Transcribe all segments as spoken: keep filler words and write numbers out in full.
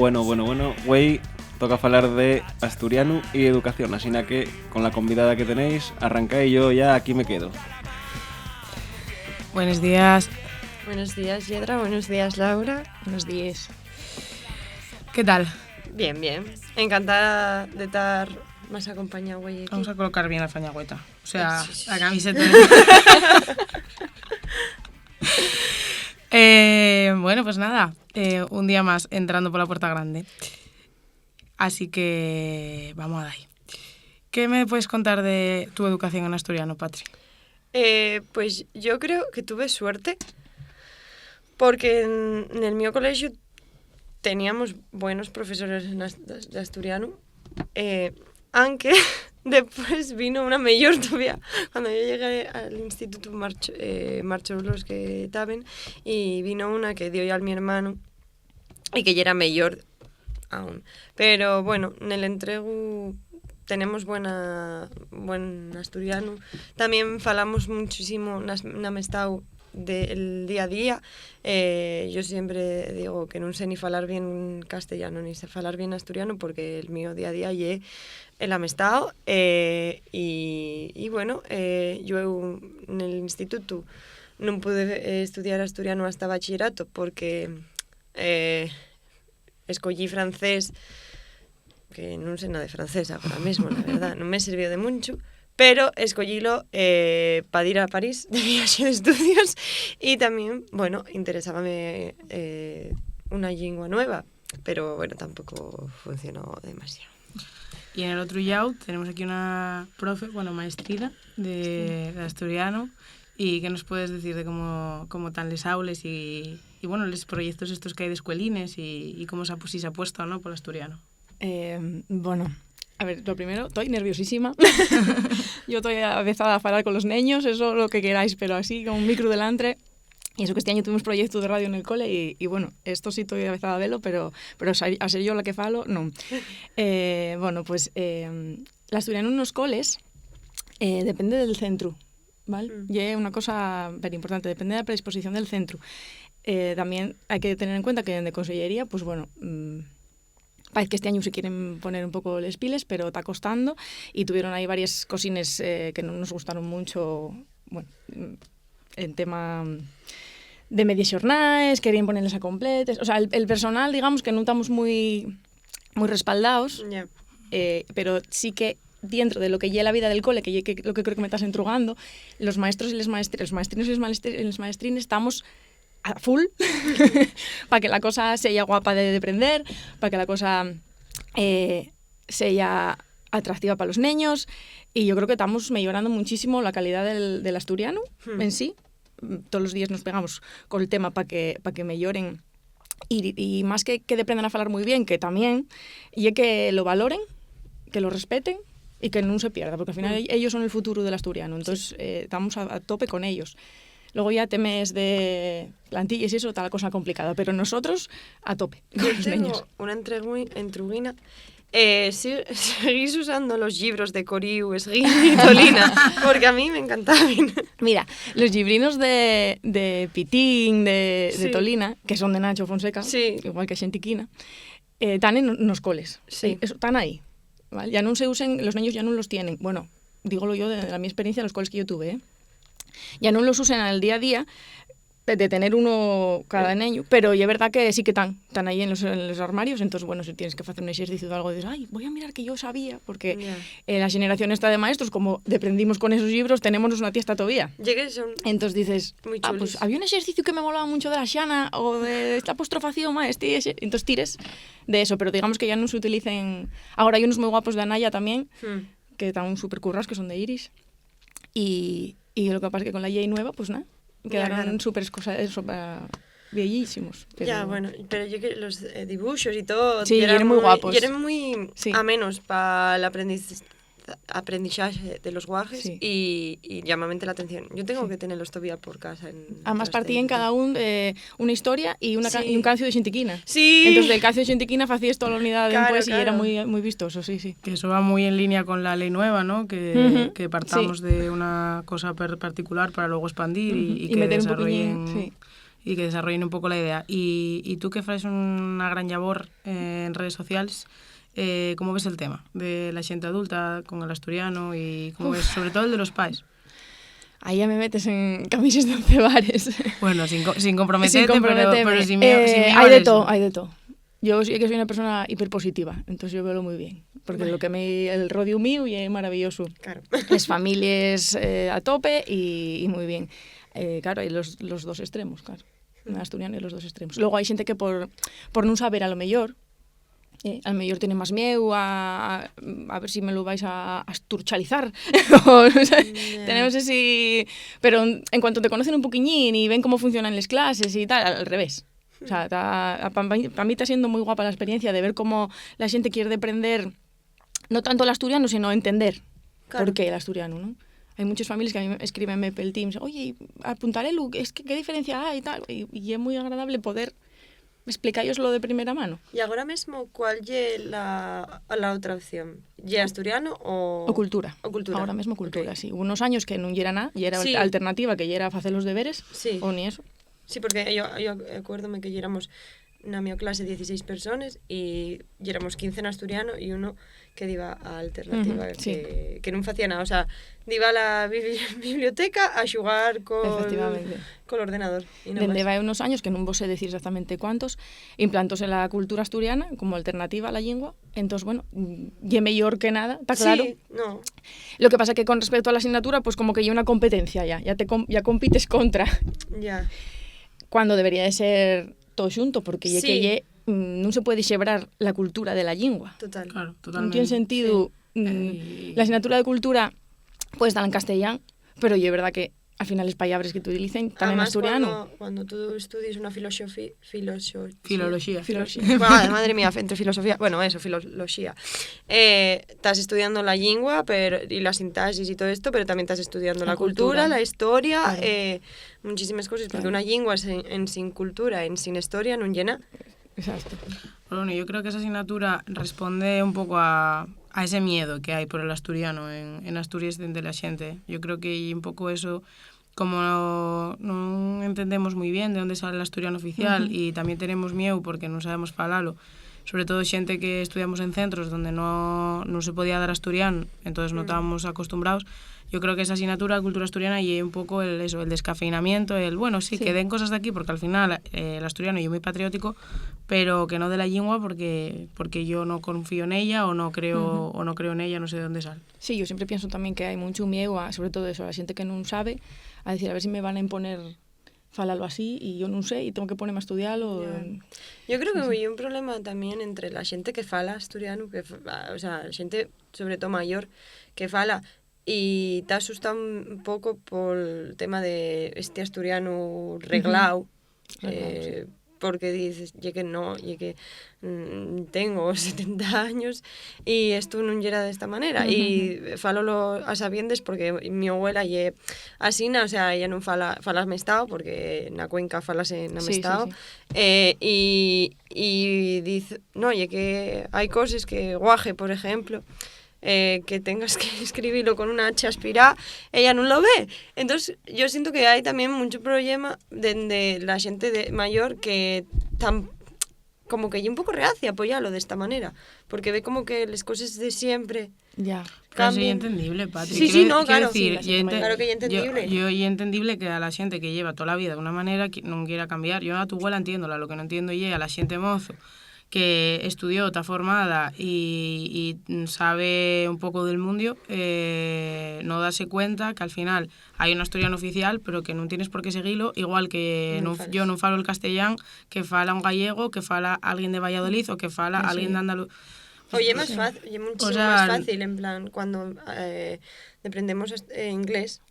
Bueno, bueno, bueno, güei, toca falar de asturianu y educación, asina que, con la convidada que tenéis, arrancai, yo ya aquí me quedo. Buenos días. Buenos días, Yedra. Buenos días, Laura. Buenos días. ¿Qué tal? Bien, bien. Encantada de estar más acompañada güey aquí. Vamos a colocar bien la fañagüeta. O sea, la camiseta. Eh, bueno, pues nada, eh, un día más entrando por la puerta grande. Así que vamos a dar. ¿Qué me puedes contar de tu educación en asturiano, Patri? Eh, pues yo creo que tuve suerte porque en, en el mío colegio teníamos buenos profesores en ast- de asturiano, eh, aunque después vino una mayor todavía. Cuando yo llegué al instituto marcho, eh, marchó los que estaban y vino una que dio ya al mi hermano y que ya era mayor aún. Pero bueno, en el entregu tenemos buena, buen asturiano. También falamos muchísimo nas- namestao del día a día. Eh, yo siempre digo que no sé ni falar bien castellano ni sé falar bien asturiano porque el mío día a día ye el amestao. Eh, y, y bueno, eh, yo en el instituto no pude eh, estudiar asturiano hasta bachillerato porque eh, escollí francés, que no sé nada de francés ahora mismo, la verdad, no me sirvió de mucho, pero escollílo eh, para ir a París de viaje de estudios y también, bueno, interesábame eh, una lengua nueva, pero bueno, tampoco funcionó demasiado. Y en el otro llau tenemos aquí una profe, bueno, maestrina de, de asturiano. ¿Y qué nos puedes decir de cómo, cómo tan les aules y, y, bueno, los proyectos estos que hay de escuelines y, y cómo se, si se apuesta o no por asturiano? Eh, bueno, a ver, lo primero, estoy nerviosísima. Yo estoy avezada a falar con los neños, eso lo que queráis, pero así, con un micro delantre. Y eso que este año tuvimos proyecto de radio en el cole y, y bueno, esto sí estoy avezada a velo, pero, pero a ser yo la que falo, no. Eh, bueno, pues eh, l'asturianu nos coles eh, depende del centru, ¿vale? Mm. Y es una cosa pero importante, depende de la predisposición del centru. Eh, también hay que tener en cuenta que en de consellería, pues bueno, mmm, parece que este año se quieren poner un poco les piles, pero está costando y tuvieron ahí varias cosines eh, que no nos gustaron mucho, bueno, en tema de medias xornaes, querían ponerles a completes. O sea, el, el personal, digamos, que no estamos muy, muy respaldados, yeah. eh, pero sí que dentro de lo que lleva la vida del cole, que, que lo que creo que me estás entrugando, los maestros y les maestri los maestrinos y les maestrines estamos a full para que la cosa sea guapa de aprender, para que la cosa eh, sea atractiva para los niños y yo creo que estamos mejorando muchísimo la calidad del, del asturiano hmm. en sí. Todos los días nos pegamos con el tema para que, pa que mejoren y, y más que, que aprendan a hablar muy bien, que también, y es que lo valoren, que lo respeten y que no se pierda, porque al final sí. ellos son el futuro del asturiano, entonces sí. eh, estamos a, a tope con ellos. Luego ya temes de plantillas y eso, está la cosa complicada, pero nosotros a tope. Yo tengo una entreguina. Eh, si, seguís usando los libros de Coriu, Esguín y Tolina, porque a mí me encantaban. Mira, los librinos de, de Pitín, de, sí. de Tolina, que son de Nacho Fonseca, sí. igual que Xentiquina, eh, están en los coles. Sí. Están ahí. ¿Vale? Ya no se usen, los niños ya no los tienen. Bueno, dígolo yo de, de la mi experiencia, los coles que yo tuve, ¿eh? Ya no los usan al día a día, de tener uno cada neño, pero es verdad que sí que están, están ahí en los, en los armarios, entonces, bueno, si tienes que hacer un ejercicio de algo, dices, ay, voy a mirar que yo sabía, porque yeah. eh, la generación esta de maestros, como dependimos con esos libros, tenemos una tiesta todavía. Llegues son Entonces dices, ah, pues había un ejercicio que me molaba mucho de la Xana, o de esta apostrofación, este, ese. Entonces tires de eso, pero digamos que ya no se utilicen. Ahora hay unos muy guapos de Anaya también, hmm. que están súper currados, que son de Iris, y, y lo que pasa es que con la ley nueva, pues nada, quedaron súper cosas, eso, para viellísimos. Pero... Ya, bueno, pero yo que los eh, dibujos y todo, sí, eran muy, muy guapos. Y eran muy sí. amenos para el aprendiz aprendizaje de los guajes sí. y, y llamamente la atención. Yo tengo sí. que tenerlos todavía por casa. En Además, partían cada un eh, una historia y, una sí. y un cancio de Xentiquina. Sí. Entonces, del cancio de Xentiquina hacías toda la unidad claro, después claro. y era muy, muy vistoso, sí, sí. Que eso va muy en línea con la ley nueva, ¿no? Que, uh -huh. que partamos sí. de una cosa particular para luego expandir uh -huh. y, y, y que meter un poquillín. Sí. y que desarrollen un poco la idea. Y, y tú que faes una gran llabor, eh, en redes sociales, eh, ¿cómo ves el tema de la xente adulta con el asturiano y cómo ves, sobre todo el de los pais? Ahí ya me metes en camises de once vares. Bueno, sin, co- sin comprometerte, pero, pero sin miedo, sin miedo. Hay de todo, hay de todo. Yo sí que soy una persona hiperpositiva, entonces yo veo muy bien, porque lo que me el rodio mío y es maravilloso. Claro. Las familias, eh, a tope y, y muy bien. Eh, claro, hay los, los dos extremos, claro. Un asturiano y los dos extremos. Luego hay gente que por, por no saber a lo mejor, eh, a lo mejor tiene más miedo a, a, a ver si me lo vais a, a asturchalizar. O sea, tenemos ese... Pero en cuanto te conocen un poquillín y ven cómo funcionan las clases y tal, al revés. O sea, ta, pa, pa, pa mí está siendo muy guapa la experiencia de ver cómo la gente quiere aprender no tanto el asturiano, sino entender por qué el asturiano, ¿no? Hay muchas familias que a mí me escriben por Teams, "Oye, apuntaré, es que qué diferencia hay?", y tal. Y, y es muy agradable poder explicálloslo de primera mano. ¿Y agora mesmo cuál ye la, la otra opción? ¿Ye asturiano o...? O cultura. O cultura. Agora mesmo cultura, sí. Hubo unos años que no yera nada, y era alternativa, que yera facer los deberes, o ni eso. Sí, porque yo, yo acuérdome que yéramos na mio clase dieciséis personas y yéramos quince en asturiano y uno que diba a alternativa, que, que nun facía nada. O sea, diba a la bibli-, biblioteca a xugar col, col ordenador. Y nada más. Dende vai unos años, que nun vos sé decir exactamente cuántos, implantóse la cultura asturiana como alternativa a la llingua. Entós, bueno, ye mellor que nada, ta claro. Sí, no. Lo que pasa que con respecto a la asignatura, pues como que ye una competencia ya, ya te com-, ya compites contra. Ya. Cuando debería de ser todo xunto, porque ye que ye, mm, nun se puede xebrar la cultura de la llingua. Total. Claro, totalmente. Nun tien sentido, mm, la asignatura de cultura puede estar en castellán, pero ye verdad que al final les pallabres que utilicen tán en asturiano. Además, cuando, cuando tú estudies una filosofi-, filoso-, filoloxía. Filoloxía. Bueno, madre mía, entre filosofía, bueno, eso, filoloxía. Eh, estás estudiando la llingua, pero, y la sintaxis y todo esto, pero también estás estudiando la cultura, la historia, eh, muchísimas cosas, porque una llingua sen, en sin cultura, en sin historia, nun ye na. Exacto. Pero bueno, yo creo que esa asignatura responde un poco a, a ese miedo que hay por el asturiano en, en Asturias, dende la xente. Yo creo que ye un poco eso, como no, no entendemos muy bien de dónde sale el asturiano oficial y también tenemos miedo porque no sabemos falalo, sobre todo xente que estudiamos en centros donde no, no se podía dar asturiano, entonces no estábamos acostumbrados. Yo creo que esa asignatura de cultura asturiana ye un poco el, eso, el descafeinamiento, el, bueno, sí, que den cosas de aquí, porque al final, eh, el asturiano ye muy patriótico, pero que no de la llingua porque, porque yo no confío en ella o no creo, o no creo en ella, no sé de dónde sale. Sí, yo siempre pienso también que hay mucho miedo, a, sobre todo eso, a la gente que no sabe, a decir, a ver si me van a imponer falalo así y yo no sé y tengo que ponerme a estudiarlo. Ya. Yo creo que hay un problema también entre la gente que fala asturiano, que, fa-, o sea, gente sobre todo mayor que fala y ta asustado un poco por el tema de este asturiano reglao, eh, porque dices, ye que no, ye que, mm, tengo setenta años y esto nun yera de esta manera. Y fálolo a sabiendes porque mi abuela ye asina, o sea, ella nun fala, fala mestao, porque na cuenca falase na mestao. Eh, y, y dice, no, ye que hay cosas que guaje, por ejemplo, eh, que tengas que escribilo con una hacha aspirá, ella nun lo ve. Entonces, yo siento que hay también mucho problema dende la gente de, mayor que tan, como que ye un poco reacia a apoyalo de esta manera, porque ve como que les coses de siempre... Ya. Pero eso ye entendible, Patri. Sí, sí, no, claro. Claro que ye entendible. Yo, yo ye entendible que a la xente que lleva toda la vida de una manera que nun quiera cambiar. Yo a tu abuela entiéndola, lo que no entiendo ye a la xente mozo que estudió, ta formada y, y sabe un poco del mundio, eh, no dase cuenta que al final hay un asturiano oficial, pero que nun tienes por qué seguilo, igual que nun, yo nun falo el castellán que fala un gallego, que fala alguien de Valladolid o que fala alguien de Andalucía. O ye más fácil, ye muchísimo más fácil, en plan, cuando, eh, deprendemos est-, eh, inglés,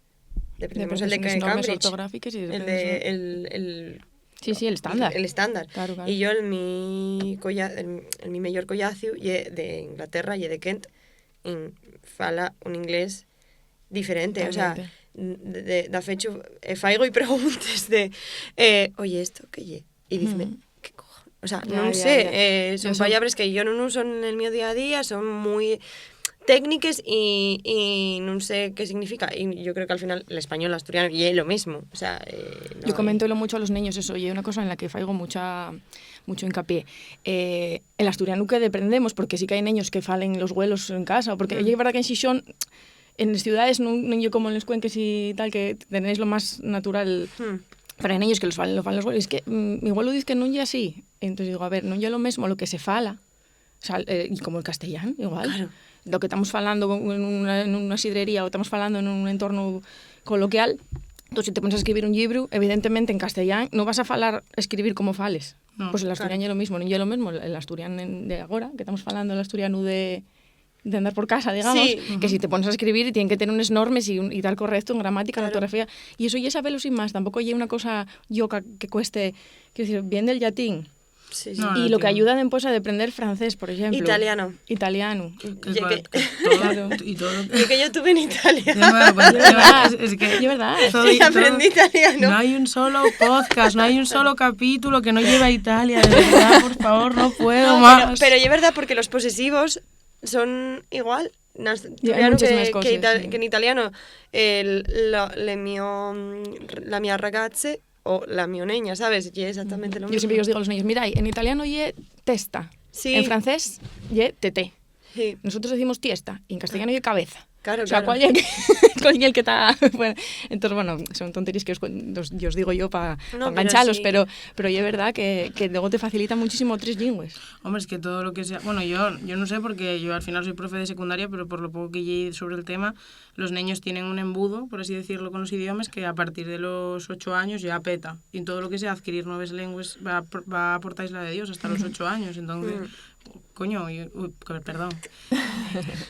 deprendemos el de Cambridge, el de, el, el Sí, sí, el estándar. El estándar. Claro, claro. Y yo, el mi colla-, el, el mi meyor collaciu ye de Inglaterra, ye de Kent, y fala un inglés diferente, o sea, de, de, de fecho, eh, faigo y preguntes de, eh, "Oye, ¿esto qué ye?". Y diceme, "¿Qué cojones?". O sea, no sé, eh, son palabras que yo no uso en el mi día a día, son muy técniques y, y nun sé qué significa. Y yo creo que al final el español, asturiano, y es lo mismo. O sea, eh, no Yo hay- coméntolo mucho a los neños eso, y es una cosa en la que faigo mucha, mucho hincapié. Eh, el asturiano que deprendemos, porque sí que hai neños que falen los güelos en casa, porque Mm. ye verdad que en Xixón, en les ciudades, nun, nun ye como en les cuenques y tal, que tenéis lo más natural, Hmm. pero hai neños que los falen, lo falen los güelos. Es que mm, mi güelo dice que nun ye así. Entonces digo, a ver, nun ye lo mismo lo que se fala, o sea, eh, y como el castellán, igual. Claro. Lo que estamos falando en una, en una sidrería o estamos falando en un entorno coloquial, tú si te pones a escribir un libro, evidentemente en castellán no vas a falar, escribir como fales. No. Pues el asturiano es lo mismo, no es lo mismo el asturiano de ahora, que estamos hablando del asturiano de, de andar por casa, digamos, Sí. Que si te pones a escribir tienen que tener unas normas y, un, y tal correcto en gramática, en Claro. ortografía. Y eso ya sabelo sin más, tampoco hay una cosa yoca que cueste, quiero decir, bien del latín. Sí, sí. No, Y no lo que tiene. Ayuda después a deprender francés, por ejemplo. Italiano. Italiano. Que Ye cual- que- que todo- Claro. Y todo. Y que yo estuve en Italia. De nuevo, pues, es, es que Es verdad. todo- Sí, todo- aprendí italiano. No hay un solo podcast, no hay un solo capítulo que no lleve a Italia, de verdad, por favor, no puedo No, más. pero, pero es verdad porque los posesivos son igual en Ya, hay asturiano muchísimas que, cosas, que, ita- sí. que en italiano. El, la, le mio, la mia ragazze o la mio neña, ¿sabes? Y es exactamente lo Yo mismo. siempre os digo a los niños, mira, en italiano ye testa, Sí. En francés ye teté. Sí. Nosotros decimos tiesta y en castellano ye cabeza. Claro, O sea, claro. ¿cuál ye el que, cuál ye el que está? Bueno, entonces, bueno, son tonterías que os, cuen- os- yo os digo yo para No, pero enganchalos, sí. pero, pero es verdad que, que luego te facilita muchísimo tres lingües. Hombre, es que todo lo que sea... Bueno, yo, yo no sé porque yo al final soy profe de secundaria, pero por lo poco que lleí sobre el tema, los niños tienen un embudo, por así decirlo, con los idiomas que a partir de los ocho años ya peta. Y todo lo que sea adquirir nuevas lenguas va a, apor- va a aportar Isla de Dios hasta los ocho años. Entonces, coño, y- uy, que- perdón.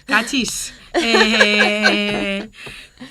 Cachis. Eh,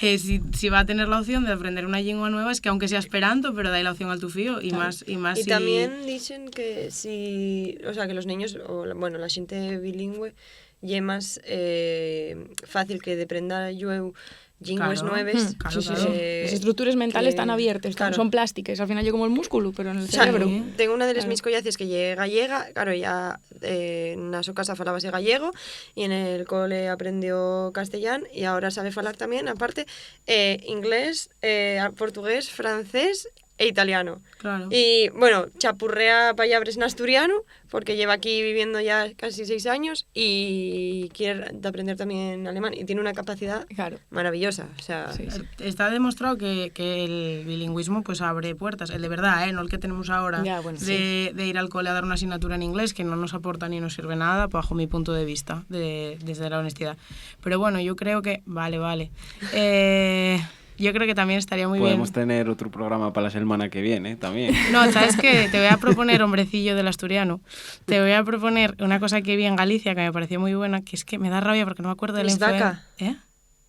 eh, si, si va a tener la opción de aprender una lengua nueva, es que aunque sea esperanto, pero dai la opción al tu fío y más y más Y si- también dicen que si, o sea, que los niños, o la- bueno, la gente bilingüe, ye más eh, fácil que deprenda llueu lingües Claro. nueves. Mm, claro, sí, sí, claro. sí. Eh, Las estructuras mentales que- están abiertas, están- claro. son plásticas, al final llega como el músculo, pero en el O sea, cerebro. Sí. Tengo una de las Claro. mis collaces que llega gallega, claro, ya eh, na so casa falabase gallego y en el cole aprendió castellán y ahora sabe falar también, aparte, eh, inglés, eh, portugués, francés e italiano. Claro. Y, bueno, chapurrea pallabres n'asturianu porque lleva aquí viviendo ya casi seis años y quiere aprender también alemán y tiene una capacidad Claro. maravillosa. O sea, Sí, sí. Está demostrado que, que el bilingüismo pues abre puertas, el de verdad, ¿eh? No el que tenemos ahora Ya, bueno, de, de ir al cole a dar una asignatura en inglés que no nos aporta ni nos sirve nada, bajo mi punto de vista, de- desde la honestidad. Pero bueno, yo creo que... Vale, vale. Eh, yo creo que también estaría muy Podemos bien... tener otro programa para la semana que viene también. No, ¿sabes qué? Te voy a proponer, hombrecillo del asturiano, te voy a proponer una cosa que vi en Galicia que me pareció muy buena, que es que me da rabia porque no me acuerdo de la Mis influen- vaca. ¿Eh?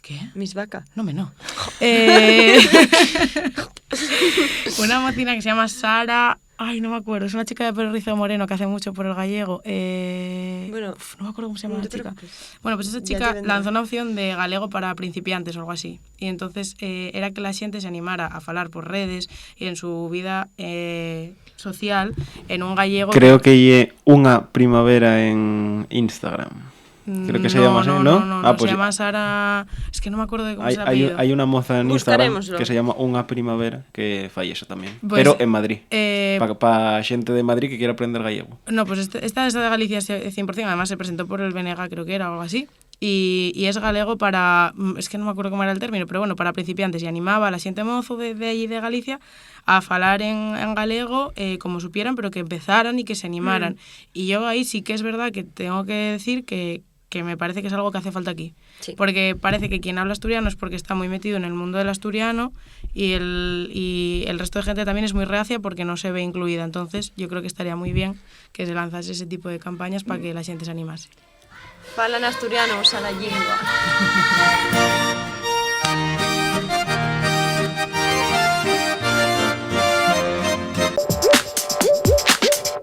¿Qué? Mis vaca. No, me no. Eh, una mocina que se llama Sara. Ay, no me acuerdo. Es una chica de pelo rizo moreno que hace mucho por el gallego. Eh, Bueno, uf, no me acuerdo cómo se llama no la te chica. Preocupes. Bueno, pues esa Ya te chica vendrá. Lanzó una opción de galego para principiantes o algo así. Y entonces eh, era que la gente se animara a falar por redes y en su vida eh, social en un gallego. Creo que ye Unha Primavera en Instagram. Creo que se No, llama así, no, ¿no? No, no, Ah, no, pues se llama Sara. Es que no me acuerdo de cómo Hay, se hay, apellido. Hay una moza en Instagram Buscarémoslo. Que se llama Unha Primavera que fai eso también. Pues, Pero en Madrid. eh, Para gente de Madrid que quiera aprender gallego. No, pues este- esta es de Galicia se- cien por cien, además se presentó por el B N G, creo que era, o algo así. Y, y es galego para, mm, es que no me acuerdo cómo era el término, pero bueno, para principiantes. Y animaba a la gente mozo de, de allí de Galicia a falar en, en galego eh, como supieran, pero que empezaran y que se animaran. Mm. Y yo ahí sí que es verdad que tengo que decir que, que me parece que es algo que hace falta aquí. Sí. Porque parece que quien habla asturiano es porque está muy metido en el mundo del asturiano y el, y el resto de gente también es muy reacia porque no se ve incluida. Entonces yo creo que estaría muy bien que se lanzase ese tipo de campañas para que la gente se animase. Falan asturianos a la lengua.